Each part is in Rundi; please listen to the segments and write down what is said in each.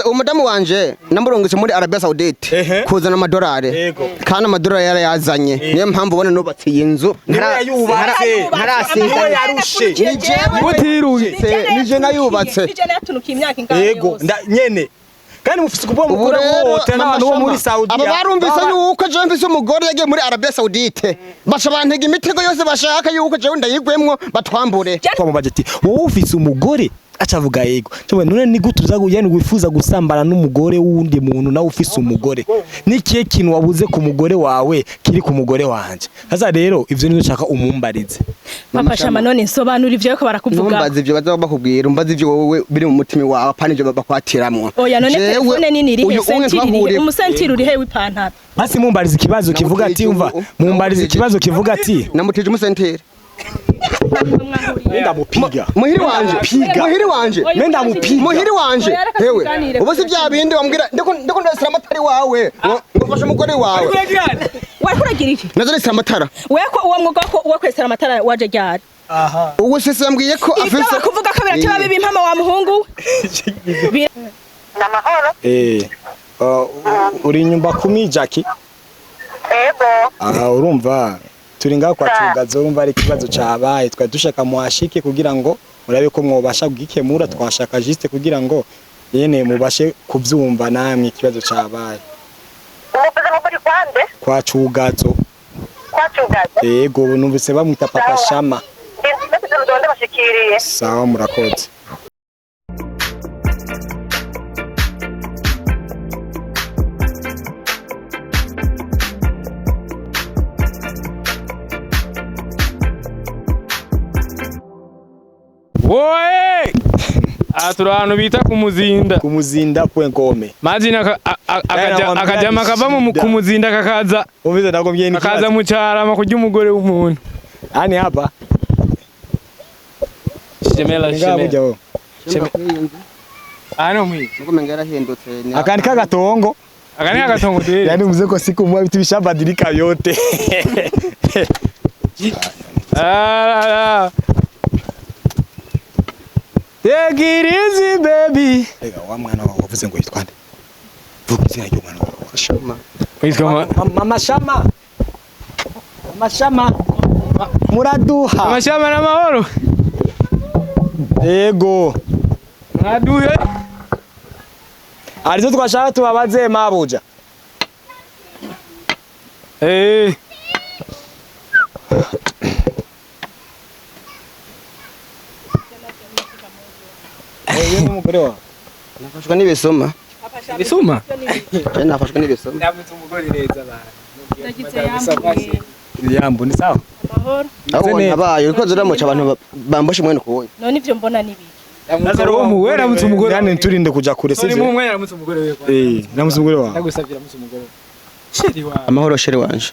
Umviriza, umudamu wanje namurungitse muri Arabia Saudite Ehe. kuzana amadolari. Yego. Kandi amadolari yarayazanye, niyo mpamvu ubona nubatse iyi nzu. Niwe yayubatse. Ntarasiga. Niwe yarushe. Ni jewe. Mutirutse. Nije nayubatse. Nije nayatunukiye imyaka ingana Yego, yose. nyene. Kandi mufise kuba Ubu mukora rero muhohotera n'abantu bo muri Saudiya. aba barumvise yuko jewe mfise umugore yagiye muri Arabia Saudite, baca bantega imitego yose bashaka yuko jewe ndayigwemwo batwambure. Twamubaje ati wowe ufise umugore, acavuga yego. Cyangwa none ni gute uza yani wifuza gusambana n'umugore w'undi muntu nawe ufise umugore? Ni kihe kintu wabuze ku mugore wawe kiri ku mugore wanje? Sasa rero ivyo nivyo nshaka umumbarize. Papa Shama, none nsobanura ivyo ko barakuvuga. Ntumbaze ivyo baza bakubwira, umbaze ivyo wowe biri mu mutima wawe, apana ivyo bakwatiramwo. Oya, none Jewe, telefone nini irihe? uyu umwe Sentiri irihe? twahuriye Umusentiri urihe w'ipantaro? Basi mumbarize ikibazo kivuga ati umva, mumbarize ikibazo kivuga ati Namutije umusentiri. Ndamupiga. Muhiri wanje. Piga. Muhiri wanje. Oya, Menda mupiga. Muhiri wanje. Oya, reka Hewe, tuganire. ubu si bya bindi wambwira ndiko ndasira amatara iwawe ngo mfashe umugore wawe. Wariko uragira iki? Nazo ndasira amatara. We ko uwo mwuga ko uwo kwesera amatara waje ryari? Ubu sisi yambwiye ko Ibyo afise bakuvuga ko birateba bibi impama wa muhungu we. Namahoro. Eh, uri nyumba kumi Jackie? Ego. Aha urumva turi ngaho kwa Cugazo, urumva ari ikibazo cabaye, twari dushaka muhashike kugira ngo murabe ko mwobasha kugikemura, twashaka juste kugira ngo yene mubashe kuvyumva namwe ikibazo cabaye. Umuvuze ngo muri kwande? Kwa Cugazo. Kwa Cugazo. Yego, numvise bamwita Papa Shama. Ndetse ndonde bashikiriye. Sawa, murakoze. Woe! Aha turi ahantu bita ku Muzinda. Kumuzinda.com. Mazina akajama kava ku Muzinda kakaza Umvise ndagombye ni kakaza mu Carama kurya umugore w'umuntu. Ani hapa. Shemela. Ngaho Shemela. burya wowe. Aha ni umwiza. Nuko menga yarahindutse. Akandi kagatongo. Aka ni agatongo duhere. Yani mzee kwa siku mwa vitu vishabadilika vyote. Ah, ah. Take it easy baby. Rega wa mwana wawe wavuze ngo yitwa nde? Vuga izina ry'umwana wawe. Shama. Witwa Mama Shama. Mama Shama. Muraduha. Amashama n'amahoro. Yego. Mwaduye. Arizo twashaka tubabaze mabuja. Eh. Uyu ni umugore wawe. Nafashwe n'ibisuma. Bisuma. Je nafashwe n'ibisuma. Ndamutse umugore neza bana. Ndagize yambuye. Yambo ni sawa. Amahoro. Aho neza. nabaye uriko ziramuca abantu bamboshe mwene kuwoye. None ivyo mbona ni biki? Uwo yaramutse umugore. Yani turinde kuja kure Sori sivyo? mu mwanya yaramutse umugore we. Eh, namutse umugore wawe. Ndagusavye ramutse umugore. Chéri wawe. Amahoro chéri wanje.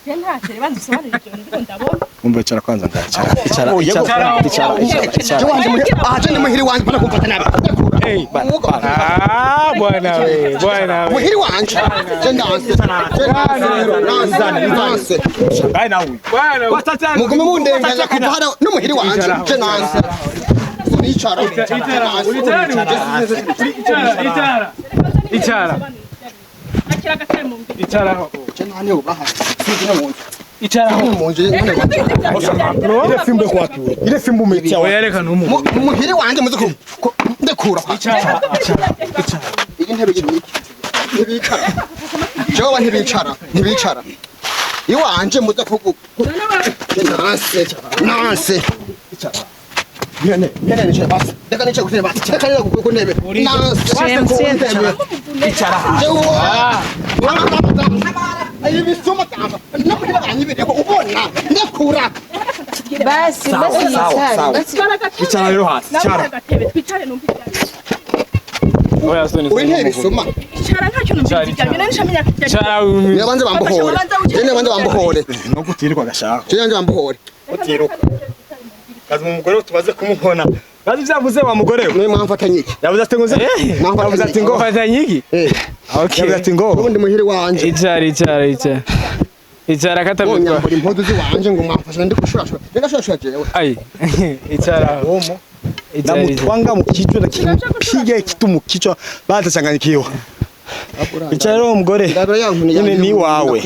Je ntacyo banza usobanure ivyo bintu ndiko ndabona. Umva icara kwanza ngaha. Icara. Icara. Icara. Icara. Icara. Je wanje muhiri, ah je ni muhiri wanje bana kumfata nabi. Hey. Ah, bwana we, bwana we. Muhiri wanje. Je ndanse. Je ndanse. Ndanse. Shangaye nawe. Bwana we. Mugume mundenganya kuva hano n'umuhiri wanje. Je ndanse. Sinicara. Icara, icara, icara. Icara. Akira agatebe mu mbi. Icara aho. Je nani ubaha. Sije no munzu. Icara aho. Mu nzu. Ile fimbo iko wapi wewe? Ile fimbo umeitia wapi? Oya reka ntumu. Muhiri wanje muze ku ndekura. Icara. Iyi ntebe y'ibiki. Ntibicara. Jewe ntibicara. Ntibicara. Iwanje muze kugu. Nanse. Nanse. Nyene, nyene nicara basi. Reka nicare ku ntebe basi. Reka nicare ku ntebe. Nanse. Ku ntebe. Icara. Jewe. Ayi bisuma tamba. Nakuhira banyibireko ubona. Ndekura. Basi basi Sawa, yicare sawa. basi. Icara rero hasi. Icara. Agatebe twicare numva ibyo. Oya soni. Uri ntebe isuma. Icara ntacyo numva ibyo bintu nishamenya. Icara. Nibanze bambuhore. Je nibanze bambuhore. No kutirirwa gashaka. Je nibanze bambuhore. Utiruka. Kazi mu mugore tubaze kumubona. Kazi vyavuze wa mugore we. Niwe mwamfatanye iki? Yavuze ati ngo Yavuze ati ngo. Ufatanye iki? Eh. Okay. Yavuze ati ngo. Ubundi muhiri wanje. Icara, icara, icara. Icara katabitwa. Wonyambura impuzu ziwanje ngo mwamfashe ndi gushurashura. Ndashurashura jewe. Ai. Icara aho. Omo. Namutwanga mu kichwa na kimpiga kitu mu kichwa batachanganyikiwa. Icara rero umugore. Ndabira ya nkuni Nyine ni wawe.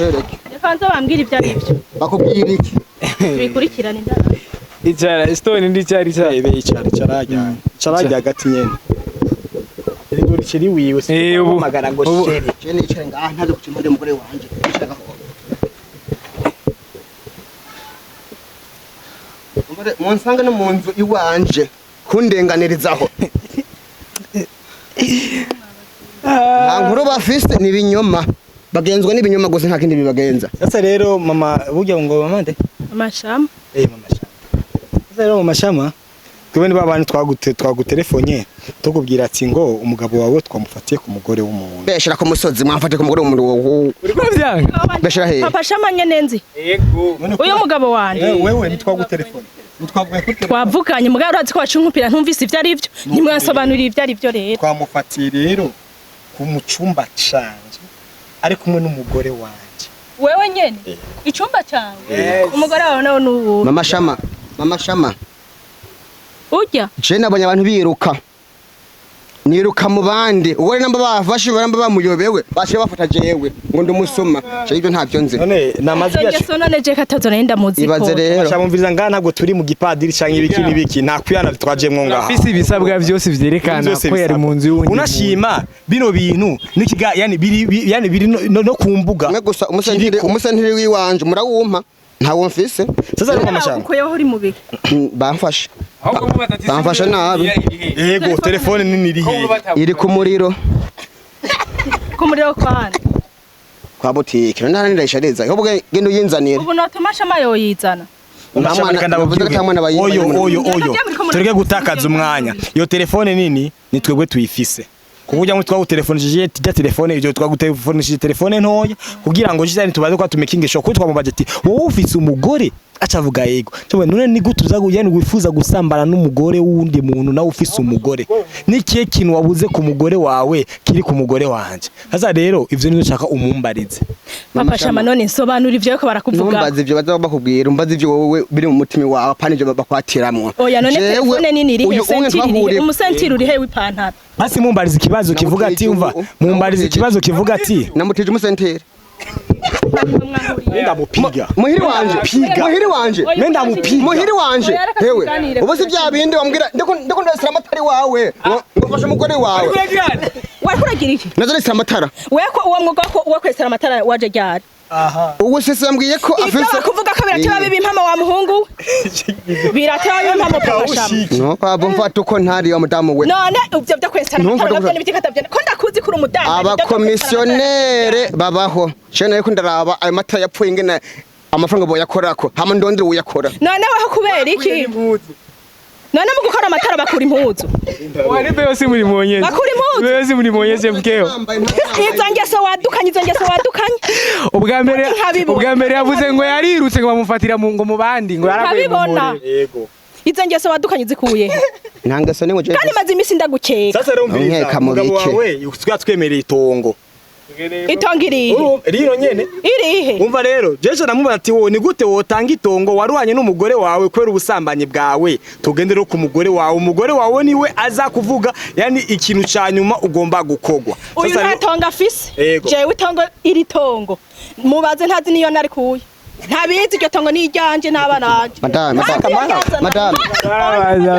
Reka nze bambwire ibyo ari byo. Bakubwira iki? Bikurikirane ndabyo. Icara stone ndi cyari cyari. Ebe icara icara ajya. Icara ajya hagati nyene. Erego rikiri wiwe Eh, ubu- magara ngo ubu- shere. Je nicara ngaha ntaze guca impande y'umugore wanje. Nicara ngaho. Umugore munsanga no mu nzu iwanje kundenganirizaho. Nta nkuru bafise ni ibinyoma. Bagenzwa n'ibinyoma gusa nta kindi bibagenza. Sasa rero mama burya ngo mama nde? Amashama. Eh mama Shama. Sasa rero mama Shama twebwe ni babandi twagutelefonye tukubwira ati ngo umugabo wawe twamufatiye ku mugore w'umuntu. Beshera ku musozi mwamfate ku mugore w'umuntu wo. Uriko uravyanga? Beshera hehe? Papa Shama nyene nzi. Yego. Uyu mugabo wanje. Wewe ntitwagutelefone. Ntitwavuye kuri telefone. Twavuganye mugabo urazi ko wacunkupira ntumvise ibyo ari byo. Ntimwansobanuriye ibyo ari byo rero. Twamufatiye rero ku mu cyumba canje ari kumwe n'umugore wanje. Wewe nyene icumba cyawe. Umugore wawe nawe nuwo. Mama Shama, Mama Shama. Urya Je nabonye abantu biruka. Niruka mu bandi. Uwo namba bafashe baramba bamuyobewe. Bashe bafata jewe ngo ndumusuma. Je ibyo ntavyo nzi. None namazi izo ngeso none je katazo nari ndamuzi ko. Ibaze rero. Shamumviriza ngaha ntabwo turi mu gipadiri canke ibiki n'ibiki nta kuyana twajemwo ngaha. Afise ibisabwa byose vyerekana Byose ko yari bisabwa. mu nzu y'uwundi. Unashima bino bintu nikiga yani biri yani biri no ku mbuga. Mwe gusa umusentiri umusentiri wiwanje murawumpa. Ntawo mfise. Sasa rero mama Shama. Ukuyeho uri mu biki? Bamfashe. Bamfashe nabi. Yego telefone nini iri hehe? Iri ku muriro Ku muriro kwa nde? kwa butike. None ndarayishariza. Ahubwo genda uyinzanire. Ubu notuma Shama yoyizana. Nta mwana navuze ko nta mwana bayimba. Oyo oyo oyo. Tureke gutakaza umwanya. Iyo telefone nini ni twebwe tuyifise. Kuburyo ngo twagutelefonishije tijya telefone ibyo twagutelefonishije telefone ntoya kugira ngo jizani tubaze kwa tumekingisho kuko twamubaje ati wowe ufise umugore acavuga yego. Cyangwa none ni gute uza yani wifuza gusambana n'umugore w'undi muntu nawe ufise umugore. Ni kihe kintu wabuze ku mugore wawe kiri ku mugore wanje. Sasa rero ivyo nizo nshaka umumbarize. Papa Shama none nsobanura ivyo ko barakuvuga. Numbaza ivyo baza bakubwira, umbaza ivyo wowe biri mu mutima wawe apana ivyo bakwatiramwo. Oya none Jewe, telefone nini iri he? uyu umwe Sentiri iri he? twahuriye Umusentiri uri he w'ipantaro? Basi mumbarize ikibazo kivuga ati umva mumbarize ikibazo kivuga ati namutije umusentiri. ndamupiga. Muhiri wanje, Piga. muhiri wanje, Menda mupiga. muhiri wanje. Oya, reka Hewe, tuganire. ubu si bya bindi wambwira ndiko ndiko ndasira amatara iwawe. Ngo mfashe umugore wawe. Wariko uragira iki? Nazo ndasira amatara. Wewe ko uwo mwuga wo kwesera amatara waje ryari? Ubu sese yambwiye ko Ibyo afise bakuvuga ko birateba biba impamo wa muhungu we. Birateba biba impamo Papa Shama. No, babo mfata uko ntari wa mudamu we. None ibyo byo kwesera Ntumva amatara nabyo ndakuvuga. n'ibiti katabyo. Ko ndakuzi kuri umudandaji. Abakomisiyonere babaho. Je nayo ko ndaraba ayo matara yapfuye ingene amafaranga boyakorako. Hama ndondere uyakora. None weho kubera iki? None mu gukora amatara bakura impuzu. Wari yose muri muonyeshe. Bakura impuzu. Yose muri muonyeshe mkeo. Izo ngeso wadukanye, izo ngeso wadukanye. Ubwa mbere Nkabibona. ubwa mbere yavuze ngo yarirutse ngo bamufatira mu ngo mu bandi ngo yaravuye mu Nkabibona. muriro. Yego. Izo ngeso wadukanye zikuye he? Nta ngeso nimwe je. Kandi maze iminsi ndagukeka. Sasa rero umviriza Nkeka mu umugabo bike. wawe twatwemereye itongo. Itongo irihe? Rino nyene Irihe? umva rero jeje namubaza ati wowe ni gute wotanga itongo waruhanye n'umugore wawe kubera ubusambanyi bwawe tugende rero ku mugore wawe umugore wawe niwe aza kuvuga yani ikintu ca nyuma ugomba gukogwa Uyu Sasa nta rero- tongo afise. Yego. Jewe itongo iri tongo. Mubaze ntazi niyo nari kuye. Ntabizi iryo tongo ni iryanje n'abana banje. Madame, madame, madame,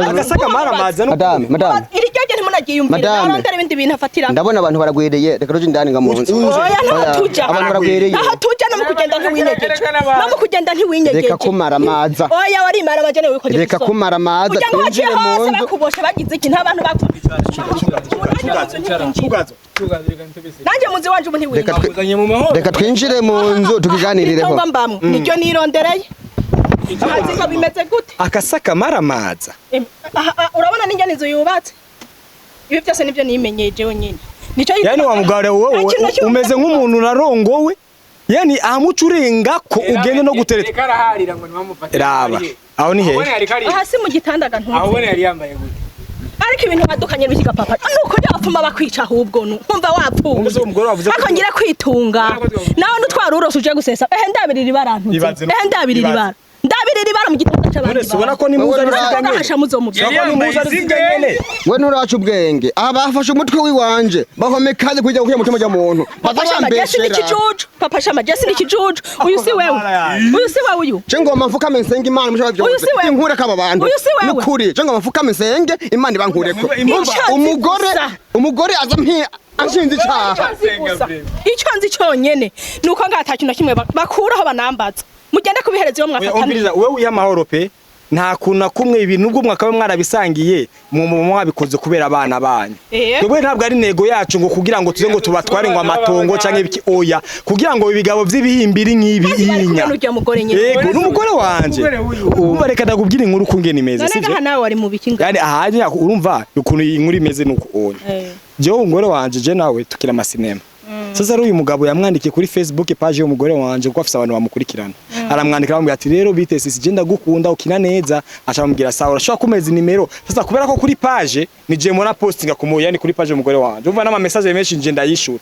agasaka maramaza no madame, madame. Iri ryanjye ntimunagiyumvira. Madame. Narondera ibindi bintu afatira. Ndabona abantu baragwiriye reka tuje indani nga mu nzu. Oya ntaho tuja. Abantu baragwiriye. Ntaho tuja no mu kugenda ntiwinyegeje. No mu kugenda ntiwinyegeje. Reka kumara amaza. Oya warimara amajane wikoje. Reka kumara amaza Kugira ngo haciye twinjire mu hose nzu. bakuboshe bagize iki nta bantu baku. Tugazo. Nanjye muzi wanje ubu Reka ntiwinyegeje. twi- Reka twinjire mu nzu tukiganirireho. Itongo mbamwo niryo nirondereye. Ntazi ngo bimeze gute. Akasaka maramaza Aha, aha, urabona n'ingene inzu yubatse. Ibi byose nibyo nimenyeye jewe nyine. Nico yani wa mugabo wowe Nta kintu na kimwe umeze nk'umuntu narongowe yani ahamuca urenga ko ugende no gutereta Reka araharira ngo ntibamufate. raba aho ni Aho hehe yari kari. Aha si mu gitanda ga Aho ntuzi. yari yambaye gute. Ariko ibintu wadukanye n'ibiki papa. Nuko byabapfuma bakwica ahubwo nu. Nkumva wapfuye. Umeze umugore wavuze ko- Ariko ngira kwitunga. Nawe nutwara urose uje gusesa. Ehe ndabirira ibara ntuzi. Ibaze no- Ehe ndabirira ibaze. ibara. Ndabirira Mwambirira ibara mu gitanda c'abandi. None se ubona ko nimuza Wowe ari nura- nyene? Nahasha muzomuvyara. Urabona ko nimuza ari nyene? We nturaca ubwenge. Aha bafashe umutwe wiwanje bahomekaze kujya kuya mutima rya muntu. Papa Shama Jesse ni Bazabambeshera. ikijuju. Papa Shama Jesse ni ikijuju. Uyu si wewe. Uyu si wewe uyu. Je ngomba mfukame nsenge Imana mushobora Uyu byose. si wewe. Inkureko aba bantu. Uyu si wewe. Nukuri je ngomba mfukame nsenge Imana ibankureko. Icyo nzi Umugore gusa. umugore aza mpi anshinze icaha. Icyo nzi gusa. Icyo nzi cyonyene ni uko ngaha ata kintu na kimwe bakuraho banambaza. Mugende kubihereza iyo Oya, mwafataniye. umviriza wewe uya amahoro pe, nta kuntu na kumwe ibintu nubwo mwakaba mwarabisangiye mu mwabikoze kubera abana banyu. Eh. Twebwe ntabwo ari intego yacu ngo kugira ngo tuze ngo tubatware ngo amatongo canke ibiki, oya, kugira ngo ibigabo vy'ibihimbiri nk'ibi Kandi bari kumwe inya. n'urya mugore nyene. Yego n'umugore wanje. Umva reka ndakubwira inkuru kungene imeze, None sivyo? ngaha nawe wari mu biki ngaha? Yani ahanye urumva ukuntu iyi nkuru imeze nuko oya. Eh. Jewe umugore wanje je nawe tukira amasinema. Sasa rero uyu mugabo yamwandikiye kuri Facebook page y'umugore wanje kuko afise abantu bamukurikirana. Aramwandikira aramubwira ati rero bite sisi je ndagukunda ukina neza, aca amubwira sawa urashobora kumeza nimero. Sasa kubera ko kuri page ni je mora postinga ku yani kuri page y'umugore wanje. Umva n'ama message menshi nje ndayishura.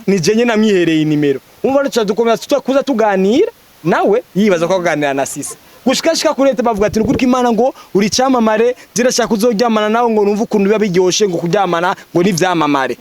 Ni je nyene namwihereye inimero. Umva rero dukomeza kuza tuganira nawe yibaza ko aganira na sisi. Gushikashika kuri leta bavuga ati nukuri Imana ngo uri cyamamare zirashaka kuzoryamana nawe ngo numve ukuntu biba biryoshe ngo kuryamana ngo nivyamamare.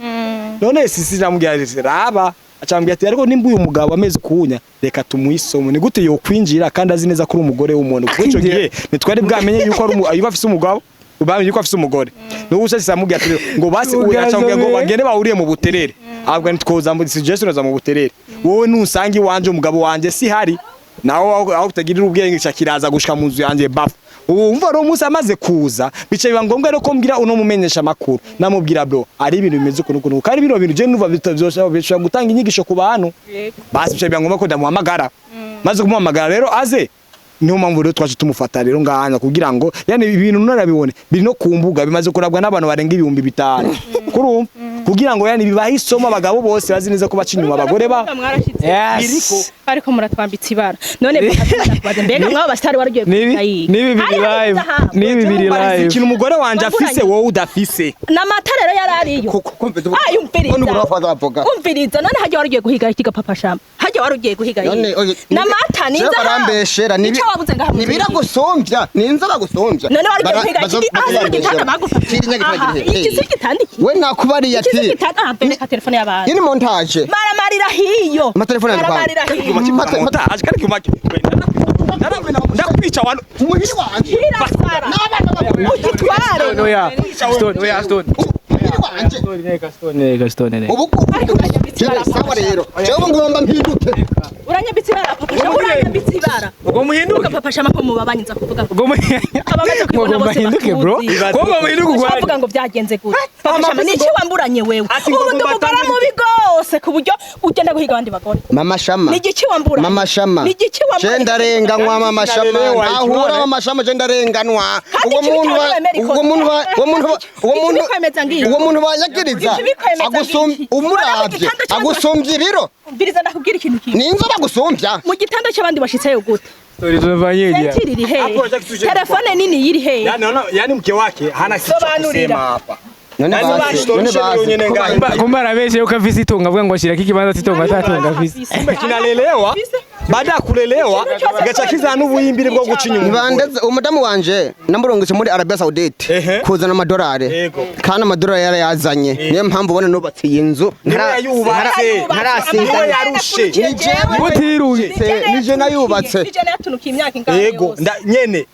None sisi namubwira ati raba, acambwira ati ariko nimba uyu mugabo ameze kunya reka tumuyisomo, ni gute yokwinjira kandi azi neza ko uri umugore w'umuntu? Kuko ico gihe ntitwari bwamenye yuko ari yuko afise umugabo, bamenye yuko afise umugore. Nubu sasa amubwira ati ngo basi uyu acambwira ngo bagende bahuriye mu buterere, ahubwo ntitwoza mu suggestion za mu buterere, wowe nusanga iwanje umugabo wanje si hari nawe aho utagirira ubwenge ca kiraza gushika mu nzu yanje bafu. Ubu umva rero umunsi amaze kuza bica biba ngombwa rero ko mbwira uno mumenyesha makuru, namubwira bro ari ibintu bimeze ukuntu ukuntu kandi bino bintu je numva bishobora gutanga inyigisho ku bantu. Basi bica biba ngombwa ko ndamuhamagara, maze kumuhamagara rero aze. Niyo mpamvu rero twaje tumufata rero ngahanya kugira ngo yani ibintu narabibone biri no ku mbuga bimaze kurabwa n'abantu barenga 5000 kurumva, kugira ngo yani bibahe isomo abagabo bose bazi neza ko baca inyuma abagore ba Mwarashitse. Yes. Ariko muratwambitse ibara. None bakaza mbega mwaba basitari warugiye Nibi nibi biri live. Nibi biri live. Ikintu umugore wanje afise wowe udafise. N'amata rero yarariyo. Ayo umviriza. None ubura bavuga. Umviriza none hajya warugiye guhiga iki gapapa shamba. Hajya warugiye guhiga None iki. N'amata ni Jewe inzahabu. barambeshera nibi Ico wabuze ngaha mu nibira gusumbya ni inzara gusumbya. None warugiye guhiga iki? Ah, igitanda bagufashe. Kiri Aha, iki si igitanda iki? We nakubariye Iki si ati igitanda? Ah, bereka telefone y'abantu. Iyi ni montage. Maramarira hiyo. Amatelefone yanjye Maramarira hiyo. Montage kandi kuma ndakwica wano Umuhiri wanje. Hirasara. N'abana babo. Ugitware. Oya, Stone, oya Stone. Umuhiri wanje. Stone, Stone, Stone. Ubu Ariko uranyambitse ibara, sawa rero. Jewe ngomba mpinduke. Uranyambitse ibara papa shama. Uranyambitse ibara. Ubwo muhinduke. Uvuga papa shama ko mubabanyi nza kuvuga. Ubwo Abamaze kwibona Ngo bose bahinduke bro. batuzi. Ko ngo muhinduke Ushobora ugwanye. kuvuga ngo byagenze gute? Papa Mama, shama ni iki wamburanye wewe? Ati ngo Ubu ndi ngo umugore batange- mubi gose ku buryo ugenda guhiga abandi bagore. Mama Shama. Ni igiki wamburanye? Mama Shama. Ni igiki wamburanye? Je ndarenganwa mama Shama. Kinalelewa, Ahura ikione. mama Shama je ndarenganwa. Kandi Uwo ikibi muntu cyawe wemera ikosa. uwo muntu uwo muntu uwo muntu Ikibi kwemeza ngiki. uwo muntu bayagiriza Ikibi kwemeza agusum ngiki. umuravye Urabona igitanda cy'abandi agusumbya ibiro. Umviriza ndakubwira ikintu kimwe. Ni inzoba gusumbya. Mu gitanda cy'abandi bashitseyo gute? Story tunafanyeje. Sentiri iri hehe? Hapo unataka kitu cha- Telefone nini iri hehe? Yani ona yani mke wake hana kitu cha Sobanurira. kusema hapa. None Yani basi, none basi, basi. nyene ngaho. Kumba arabeshe yuko afise itunga avuga ngo ashirako ikibanza c'itongo atatunga afise. Kumbe kinalelewa baada ya kulelewa gacha kizana n'ubuhimbiri bwo guca inyuma. Nibandeze umudamu wanje namurungitse muri Arabia Saudite Ehe. kuzana amadolari Yego. kandi amadolari yarayazanye niyo mpamvu ubona nubatse iyi nzu Niwe yayubatse. ntarasiga Niwe yarushe. Ni jewe Mutirunze. Ni je nayubatse. Nije nayatunukiye imyaka ingana Yego yose. nda nyene.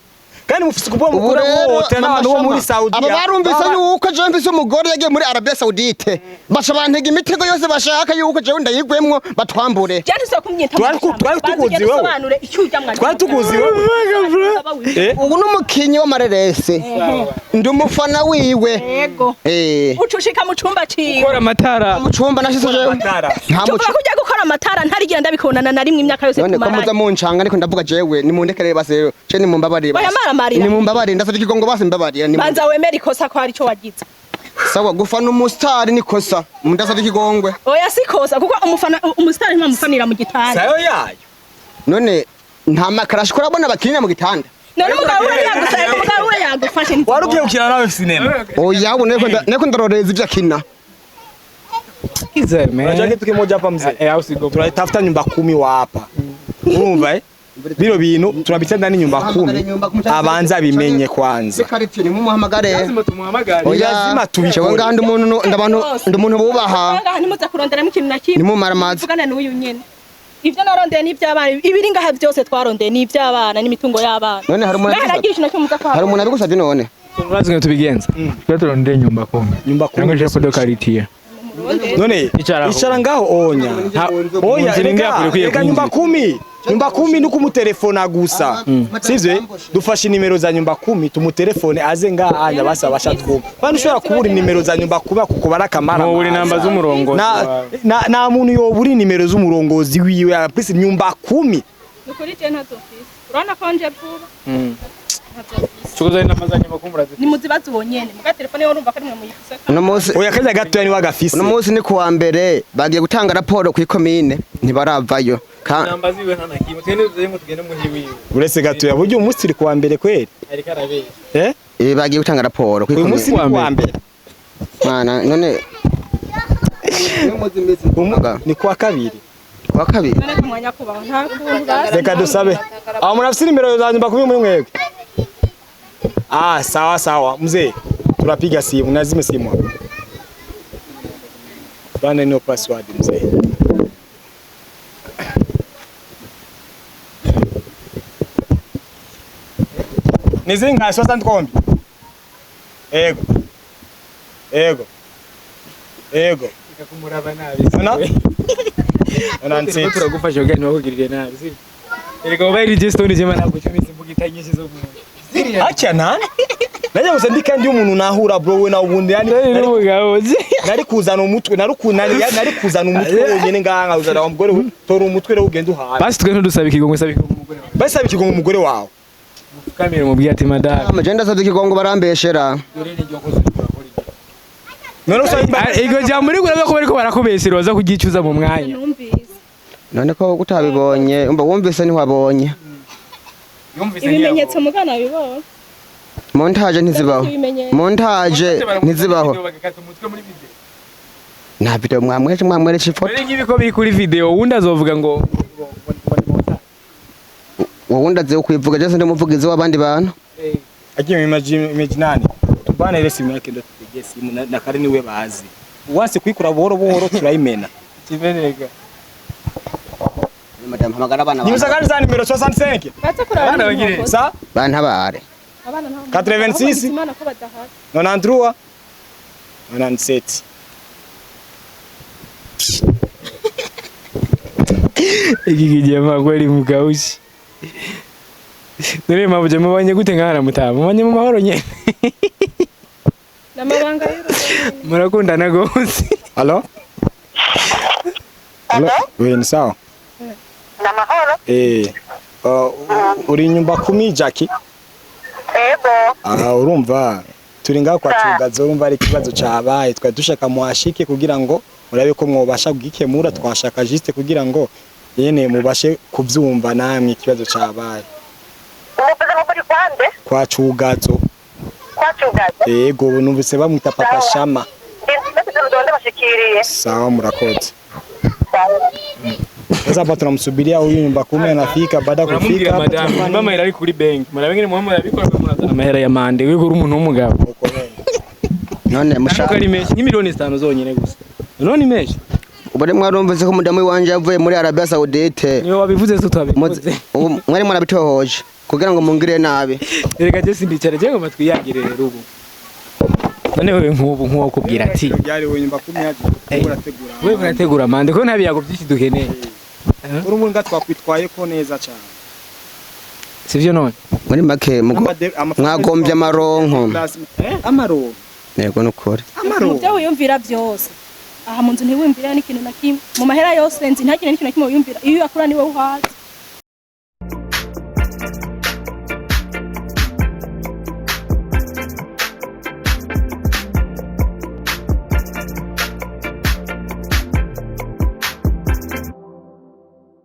Kandi mufise kuvuga Ubu mukura rero wote Mama n'abantu bo Shama, muri Saudi. aba barumvise yuko jewe mfise umugore yagiye muri Arabia Saudite baca bantega imitego yose bashaka yuko jewe ndayigwemwo batwambure. Byanditse kumwita. Twari tukuzi wewe. Sobanure icyo ujya mwandika. Twari tukuzi wewe. Eh? Ubu n'umukinyi w'amareresi ndi umufana wiwe. Yego. Eh. Ucushika mu cumba ciwe. Gukora amatara. Mu cumba nashize jewe. Amatara. Nta Tuvuga muco. ko ujya gukora amatara ntarigenda ndabikundana na rimwe imyaka yose None ko muza tumaranye. muncanga ariko ndavuga jewe nimundekerere basi rero je nimumbabarire Oya, basi. maramarira. Nimumbabarire ndasabye ikigongo basi mbabarira ni Banza wemere ikosa ko hari icyo wagize. sawa gufana umusitari ni kosa ndasabye ikigongwe. Oya si kosa kuko umufana umusitari ntamufanira mu gitanda. Sayo yayo. None nta makarashi kurabona bakinira mu gitanda. None umugabo we yagusaba umugabo we yagufashe ni. Wari ugiye gukina nawe sinema. Oya ubu niko ndaroreza ibyo akina. Kize man. Unajua kitu kimoja hapa mzee. Eh, au sigo. Tunatafuta nyumba 10 wa hapa. Urumva eh? Bino bintu turabitenda n'inyumba kumi abanza bimenye kwanza. Sekariti nimumuhamagare. Lazima tumuhamagare. Oya, Lazima tubikore. jewe ngaha ndi umuntu ndabantu ndi umuntu bubaha. Ngaha ntimuza kuronderamo ikintu na kimwe. Nimumaramaze. Mvugane n'uyu nyene. Ivyo narondeye ni ivy'abana, ibiri ngaha byose twarondeye ni ivy'abana n'imitungo y'abana. None hari umuntu Ngaha nagira ikintu na kimwe muza hari kuhabona. umuntu abigusabye none? Urazi ngene tubigenza. Twe turondeye nyumba kumi. Nyumba kumi. Cyangwa chef de quartier. None Icara aho. icara ngaho onya. Oya, Munzira reka ingakure ukwiye reka nyumba kwinjira. kumi. Nyumba kumi ni kumutelefona gusa. Sivyo? Dufashe nimero za nyumba kumi tumutelefone aze ngaha anya basa basha twumva. Bana ushobora kubura nimero za nyumba kumi kuko barakamara. Ntubura inamba z'umurongozi Na wawe. na muntu yobura nimero z'umurongozi wiwe apisi nyumba kumi. Nukuri je ntazofise. Urabona ko nje vuba. Ntazofise. Chukuza inamba za nyumba kumi urazifise. Nimuzibaze uwo nyene. Muga telefone yo urumva ko ari mwe muyifise. Uno munsi Oya kanya gatoya ni wagafise. uno munsi ni kuwa mbere bagiye gutanga raporo ku ikomine ntibaravayo. Inamba ziwe nta na kimwe. Twende tuze tugende muhi wiwe. Uretse gatoya buryo uyu munsi turi kuwa mbere kweli. Ariko arabeshya. Eh? Bagiye gutanga raporo ku Uyu munsi ikomine. ni kuwa mbere. Mana none Ni kuwa kabiri. kuwa kabiri. None ku mwanya kubaho nta kuntu basi. Reka dusabe. Aho murafise nimero za nyumba kumi muri mwebwe? Ah, sawa sawa. Mzee, tunapiga simu, nazime simu hapo. Bana niyo password mzee. Nizinga soixante kombi. Ego. Ego. Ego. Kumuraba nabi. Ona? Ona Turiko turagufasha kugira ntibakugirire nabi. Sivyo? Erega ubaye register jema nagucumitse imbuga itanyinshi zo mu. Acha nani? Najya gusa ndi kandi umuntu nahura bro we na ubundi yani Nari n'umugabo. nari kuzana umutwe nari kuzana umutwe wonyene ngaha nkazana wa mugore we tora umutwe rero ugende uhahe. Basi twe ntudusaba ikigongo saba ikigongo umugore wawe. Basaba ikigongo umugore wawe. Kamera mubwiye ati madame. Amajenda asabye ikigongo barambeshera. Dore ni iryo kosa urakora iki. None usaba Iryo jambo uri kuraba ko bariko barakubesera baza kuryicuza mu mwanya. Numvise. None ko utabibonye umva wumvise ntiwabonye. Ibimenyetso mugana bibonye. Montage ntizibaho. Ibimenyetso. Montage ntizibaho. Nta video mwamweretse mwamweretse ifoto. None nk'ibi ko biri kuri video wundi azovuga ngo Wowe ndaze kwivuga je ndi umuvugizi w'abandi bantu. agiye imagine tubane rero simu yake ndo tupige simu na kare niwe bazi. Wase kwikura buhoro buhoro turayimena. kimeneka. Madam hamagara abana Nibuza kandi za nimero 65. Baza kuraba Abana n'ibintu bagire. wakoze. Sa Bantabare. Abana ntaho. 86. Imana ko badahari. 93 97. Iki kijama kweli mukaushi. Dore mabuje mubanye gute ngana mutaba mubanye mu mahoro nyene. N'amabanga y'urugo. Murakundana gose. Allo? Allo? Oui, ni sawa. Ni amahoro. Eh. Uri nyumba kumi Jackie? Ego. Ah, urumva turi ngaho kwa Cugazo urumva ari ikibazo cabaye twari dushaka muhashike kugira ngo murabe ko mwobasha kugikemura twashaka juste kugira ngo yene mubashe kuvyumva namwe ikibazo cabaye Umuvuze ngo muri kwande? kwa Cugazo. Kwa Cugazo. Yego numvise bamwita Papa Shama. Ndonde bashikiriye. Sawa, murakoze. Sawa. Sasa hapa tunamsubiria huyu nyumba kumi anafika, baada ya Muramubwira kufika hapa madame tunafanya mama iri kuri bank murabengene muhamwe murabikora murazana amahera ya mande wiko uri umuntu w'umugabo. None Nuko mushaka ari menshi nk'imiliyoni 5 zonyene gusa. None ni menshi. ubu mwarumvise ko mudamu wanje yavuye muri Arabia Saudite. Niwe wabivuze so twabikoze. Ubu mwari murabitohoje kugira ngo mungire nabi. Erega je sindicara je ngo matwiyagire rero ubu. None wewe nk'ubu nk'uwo kubwira ati byari huyu nyumba kumi yaje urategura. wewe urategura mande ko nta biyago byinshi dukeneye. Urumva nga twakwitwaye ko neza cyane. Sivyo none? Muri make mwagombye amaronko. Amaronko. Yego nukuri. Mu byo wiyumvira byose. Aha mu nzu ntiwiyumvira n'ikintu na kimwe. Mu mahera yose nzi ntagire n'ikintu na kimwe wiyumvira. Iyo uyakura niwe uhaza.